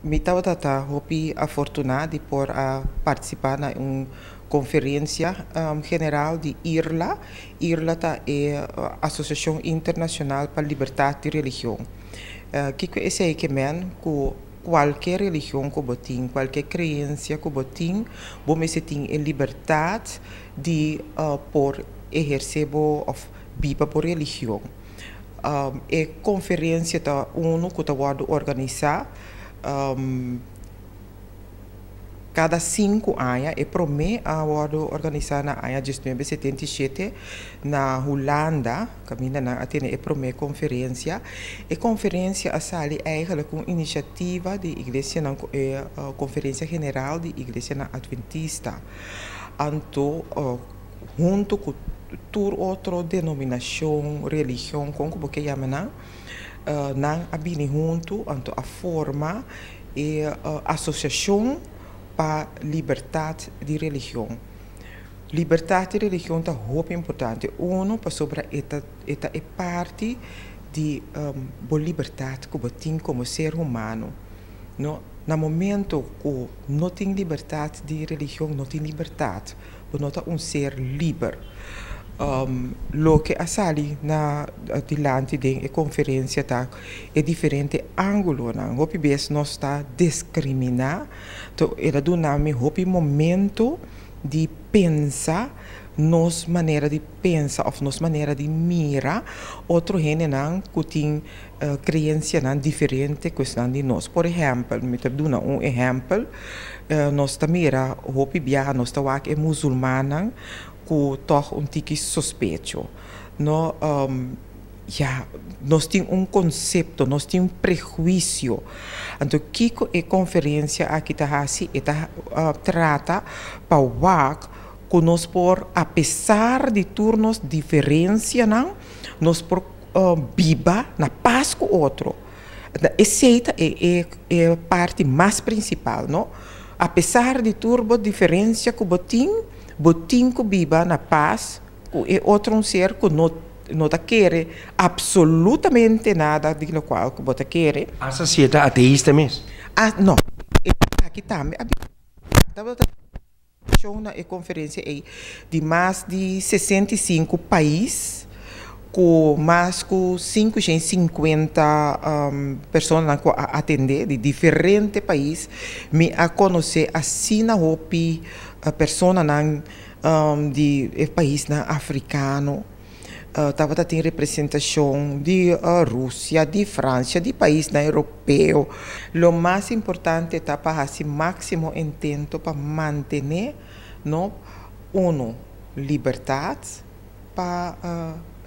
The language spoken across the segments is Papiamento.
Mi tabata ta hopi afortuná di por a partisipá na un konferensia general di IRLA. IRLA ta e Asosiashon Internashonal pa Libertat di Religion. Kiko esei ke men? Ku kualke religion ku bo tin, kualke kreensia ku bo tin, bo mester tin e libertat di por ehersé bo òf biba bo religion. E konferensia ta unu ku ta wòrdu organisá kada 5 aña. E promé a wòrdu organisá na aña 1977 na Hulanda, kaminda nan a tene e promé konferensia. E konferensia a sali eigenlijk un inisiativa di iglesia, e konferensia general di Iglesia Adventista. Anto, huntu ku tur otro denominashon, religion, kon ku yama nan, nan a bini huntu, anto a forma e asosiashon pa libertat di religion. Libertat di religion ta hopi importante. Uno, pasobra e ta e parti di bo libertat ku bo tin komo ser humano. No, na momento ku no tin libertat di religion, no tin libertat. Bo no ta un ser liber. Loke a sali na dilanti di e konferensia ta e diferente ángulonan. Hopi bes nos ta diskriminá. Anto, el a duna mi hopi momento di pensa nos manera di pensa òf nos manera di mira otro hendenan ku tin kreensianan diferente ku di nos. Por ehèmpel, mi ta duna un ehèmpel, nos ta mira hopi biaha, nos ta wak e musulmannan ku toch un tiki sospecho. No, ja, nos tin un konsepto, nos tin un prehuisio. Anto, kiko e konferensia aki ta hasi, e ta trata pa wak ku nos por, apesar di tur nos diferensianan, nos por biba na pas ku otro. Esei ta e parti mas prinsipal, no? Apesar di tur diferensia ku bo tin, bo tin ku biba na pas ku e otro un ser ku no ta kere absolutamente nada di loke ku bo ta kere. Asta si ta ateista mes? Ah, no. Aki tambe tabata na e konferensia ei di mas di 65 pais ku mas ku 550 persona ku a atendé di diferente pais. Mi a konosé asina hopi personanan di paisnan afrikano, tabata tin representashon di Rusia, di Fransia, di paisnan europeo. Lo mas importante ta pa hasi máksimo intento pa mantené, no, uno, libertat pa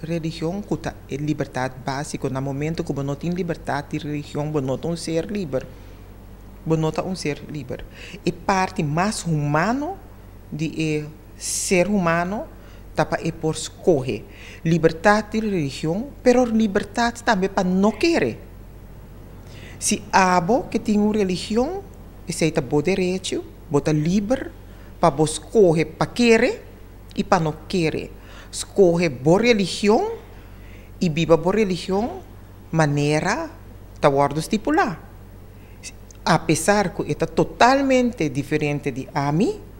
religion, ku ta libertat básiko. Na momento ku no tin libertat di religion, no ta un ser liber. No ta un ser liber. E parti mas humano di e ser humano ta pa e por skohe. Libertat di religion, pero libertat tambe pa no kere. Si abo ke tin un religion, esei ta bo derecho, bo ta liber pa bo skohe pa kere i pa no kere. Skohe bo religion i biba bo religion manera ta wòrdu stipulá. Apesar ku ta totalmente diferente di ami,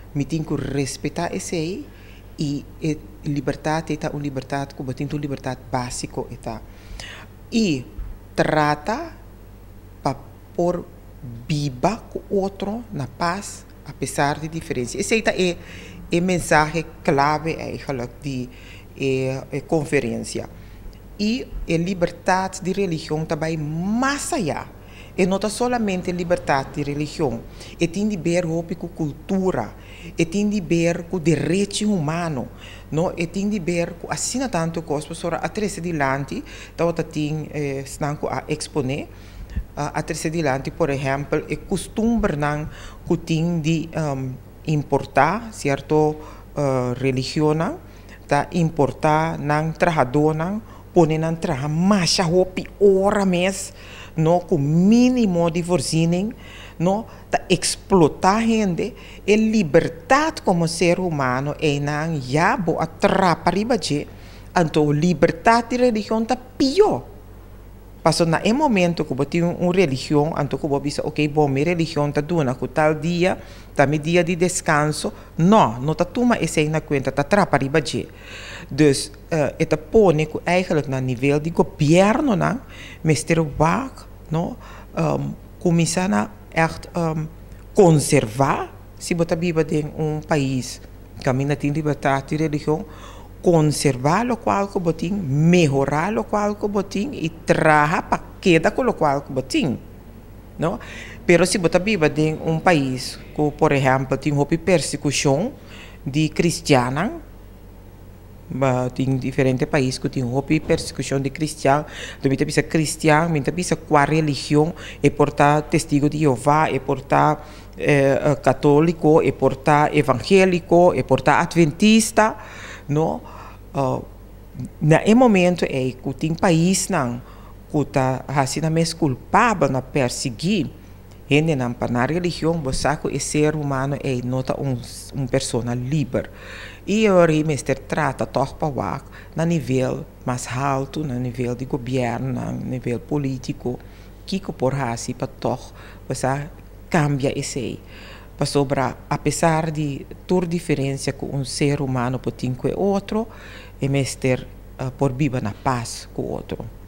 mi tin ku respetá esei i e libertat ta un libertat ku tin un libertat básiko ta. I trata pa por biba ku otro na pas apesar di diferensia. Esei ta e mensahe klave eigenlijk di e konferensia. I e libertat di religion tambe mas ayá. E no ta solamente libertat di religion, e tin di ber ku kultura, e tin di ber ku derecho humano, no? E tin di ber ku asina tantu kos, pasobra a trese dilanti, tabata tin esnan ku a eksponé, a trese dilanti, por ehèmpel, e kustumbernan ku tin di importá sierto religionnan, ta importá nan trahadónan, pone nan traha masha hopi ora mes, no, ku mínimo di voorziening, no, ta eksplotá hende. E libertat komo ser humano einan ya bo a trapa riba dje, anto libertat di religion ta pió. Paso na e momento ku bo tin un religion, anto ku bo bisa, "Ok, bon, mi religion ta duna ku tal dia ta mi dia di deskanso." No, no ta tuma esei na kuenta, ta trapa riba dje. Dus e ta pone ku eigenlijk na nivel di gobièrnunan mester wak, no, kuminsá na echt konservá. Si bo ta biba den un pais kaminda tin libertat di religion, konservá lokual ku bo tin, mehorá lokual ku bo tin i traha pa keda ku lokual ku bo tin, no? Pero si bo ta biba den un pais ku, por ehèmpel, tin hopi persekushon di kristiannan, tin diferente pais ku tin hopi persekushon di kristian, anto mi ta bisa kristian, mi ta bisa kua religion, e por ta Testigo di Jehová, e por ta katóliko, e por ta evangéliko, e por ta atventista, no? Na e momento ei ku tin paisnan ku ta hasi nan mes kulpabel na persiguí hendenan pa nan religion, bo sa ku e ser humano ei no ta un persona liber. I e ora ei mester trata tòg pa wak na nivel mas haltu, na nivel di gobièrnu, na nivel polítiko, kiko por hasi pa tòg, bo sa, kambia esei. Pasobra apesar di tur diferensia ku un ser humano por tin ku e otro, e mester por biba na pas ku otro.